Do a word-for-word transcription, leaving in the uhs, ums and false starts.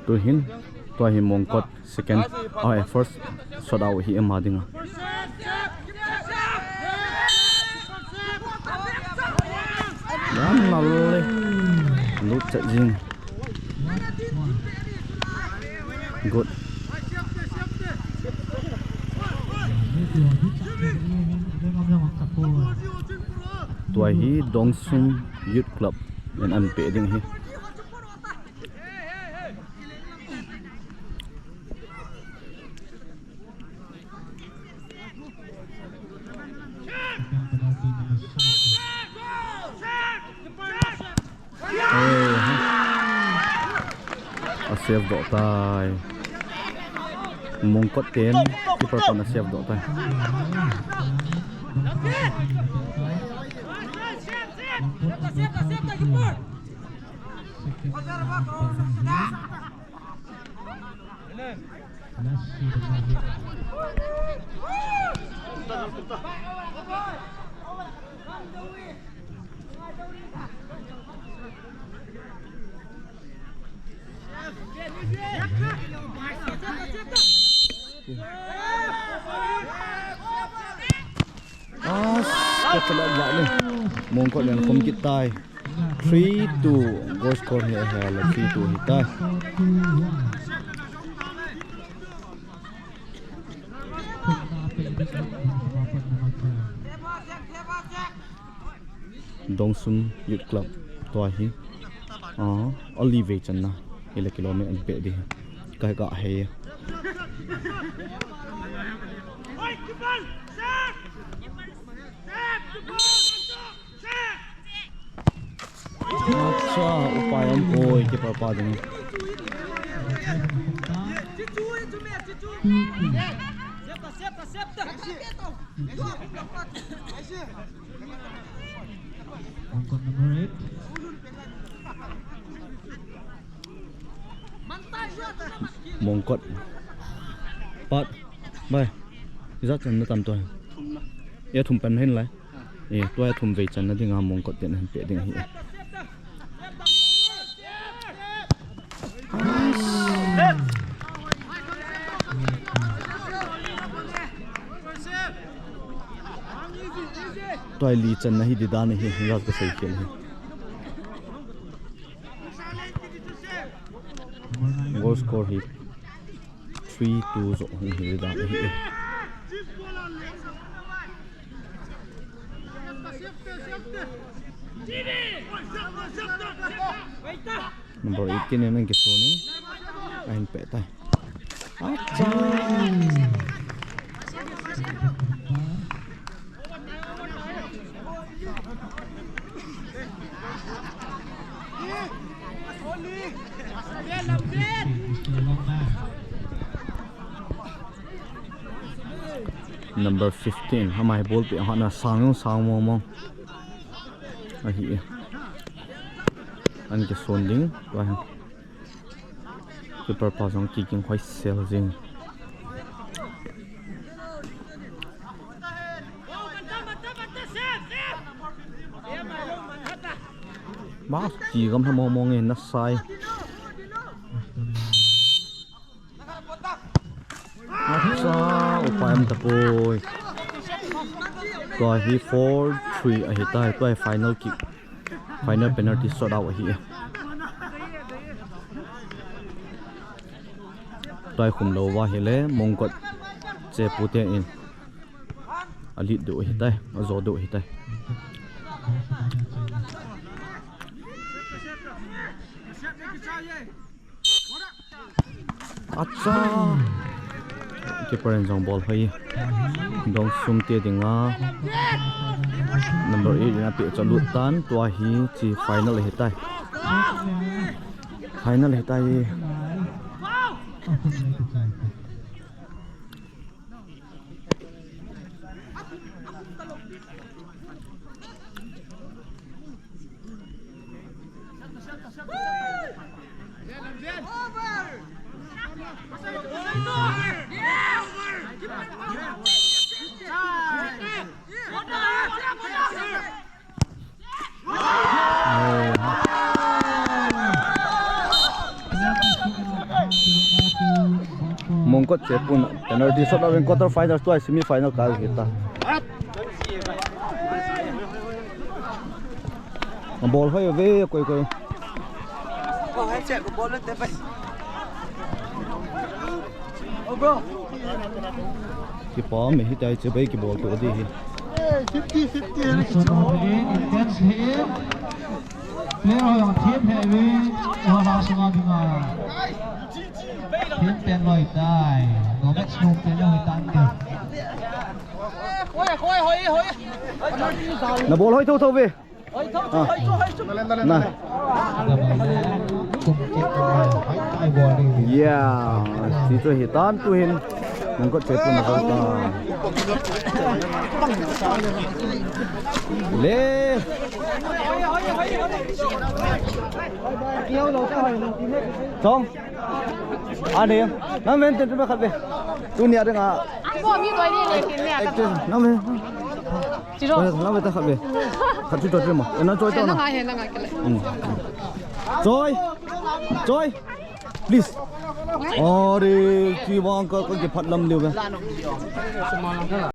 Tuhin, tua hi Mongkot second, ah, eh, first shot out hi ama dinga. Yan lalle. Lut chat jing. Good. Tua hi Dongsum Youth Club in an pe ding hi. Eh, a save doh tai. Mongkot ten, keeper pan a save doh tai. As, ka chala la le. Mongkot in khum kit tai. Three two. Goal score hi a hia le three two hi tai. Dongsum Youth Club tua hi. Ah, ali vei channa. Hile kilometer an pe di. Kai ka he. Acha, upai um poi, keeper pa ding. Mongkot number eight. Mongkot. Pat. Bai. Ijat channa tam tua. Thum na. Ya thum pen hin lai. Ah. Eh, tua ya thum vei channa dinga Mongkot ten an pe ding hi. Tua li channa hi di dan hi, hi ka sei khel hi. Goal score hi three two zo hung hi dan hi. Number eighteen in an kisunin. Ahin pe tai. Acha. Number fifteen, amai ball pe hana sang sang mong mong. Ahi. An kison ding, tua hi. Keeper pa jong kicking hoi sel jing. Mas ki gam tha mong mong e na sai. Acha, upai um tapoi. Tua hi four three ahi tai, tua hi final kick. Final penalty shot out ahi. Tua hi khum lou va hile, Mongkot chepu te in. A lead du ahi tai, a jo du ahi tai. Acha. Keeper in jong ball hoi. Dongsum te dinga. Number eight in a pe cha lut tan, tua hi chi final ahi tai. Final ahi tai. Kot che pun penalty shot a win quarter final tua semi final ka hita. Ball hoi ve koi koi. Kipa me hitai che bai kibol to di hi. Fifty fifty. Intense hit. Player hoi ang team heavy. Wala sunga dinga. Team pen loi tai. No match no pen loi tan te. Na bol hoi tho tho ve. Na. Ya, ti chu hitan tu hin. Mongkot che pun na ta. Le. Chong. Ani, nang men ten tu khat ve. Tunia dinga. Bo mi doi ni le kin ne. Actor, nang men. Chiro. Nang men ta khat ve. Khat chu to mo. Nang choi to na. Nang ai, nang ai kele. Choi. Choi. Please. Are, chi wang ka ka ke phat lam liu ve.